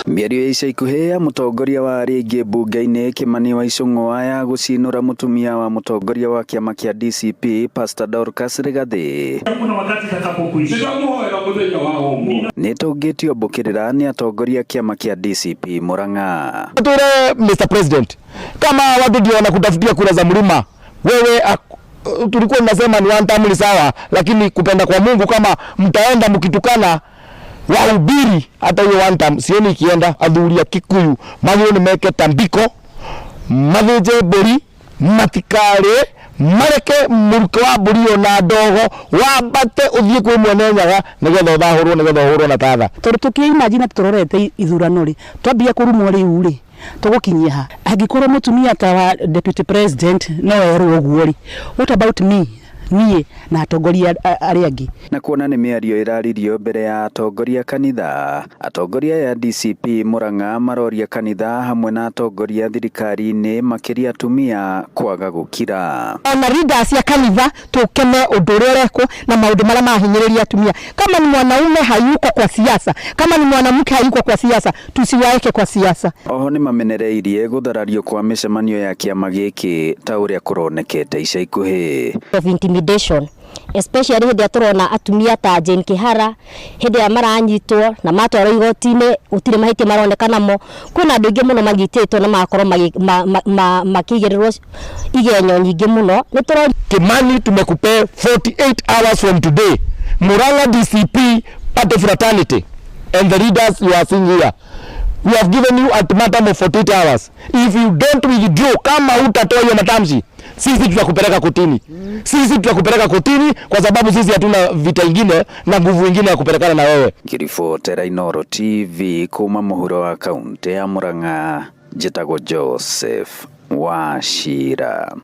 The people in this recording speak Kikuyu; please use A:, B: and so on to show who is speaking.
A: Mĩario ya ica ikuhĩ ya mũtongoria wa rĩngĩ mbunge-inĩ Kimani wa Ichung'wa ya gũcinũra mũtumia wa mũtongoria wa kĩama kĩa DCP Pastor Dorcas Rigathi
B: Hakuna wakati itakapokwisha.
C: Nĩndamũhoera mũthenya wa ũmũthĩ.
A: Nĩtũngĩtio mbũkĩrĩra nĩ atongoria kĩama kĩa DCP Murang'a.
D: Twire Mr. President, kama watu ndio wanakutafutia kura za mlima, wewe tulikuwa tunasema ni one term ni sawa, lakini kupenda kwa Mungu kama mtaenda mkitukana wahubiri hata hiyo one term sioni ikienda. Athuri a Kikuyu magĩrĩirwo nĩ meke tambiko mathinje mbũri matikarĩe mareke mũrukĩ wa mbũri ĩyo na ndogo wambate ũthiĩ kwĩ mwene Nyaga nĩgetha ũthahũrwo nĩgetha ũhũrwo na tatha.
E: Tondu tukiimagine turorete ithurano ri twambia kurumwo riu ri tugukinyia ha angikorwo mutumia ta wa deputy president no erwo uguo ri, what about me, niĩ na atongoria arĩa angĩ?
A: Na kuona nĩ mĩario ĩraririo mbere ya atongoria kanitha, atongoria ya DCP Murang'a maroria kanitha hamwe na atongoria thirikari-inĩ makĩria atumia kwaga gũkira.
F: Ona leaders ya kanitha tukeme ũndũ ũrĩa ũrekwo na maũndũ marĩa mahinyĩrĩria atumia. Kama ni mwanaume hayuko kwa siasa, kama ni mwanamke hayuko kwa siasa, tusiwaeke kwa siasa.
A: Oho nĩ mamenereirie gũtharario kwa mĩcemanio ya kĩama gĩkĩ ta ũrĩa kũronekete ica ikuhĩ.
G: Of intimidation, especially hĩndĩ ĩrĩa tũrona atumia ta Jane Kihara hĩndĩ ĩrĩa maranyitwo na matwarwo igoti-inĩ gũtirĩ mahĩtia maroneka namo. Kwĩna andũ aingĩ mũno manyitĩtwo na magakorwo makĩigĩrĩrwo igenyo nyingĩ mũno nĩ tũroria.
D: Kimani, tumekupea 48 hours from today. Murang'a DCP party fraternity and the leaders you are seeing here, we have given you ultimatum of 48 hours. If you don't withdraw, kama hutatoa hiyo matamshi, sisi tutakupeleka kotini. Sisi tutakupeleka kotini kwa sababu sisi hatuna vita ingine na nguvu ingine ya kupelekana na wewe.
A: Ngĩribotera Inooro TV kuma mũhuro wa kaunti ya Murang'a, njĩtagwo Joseph Wachira.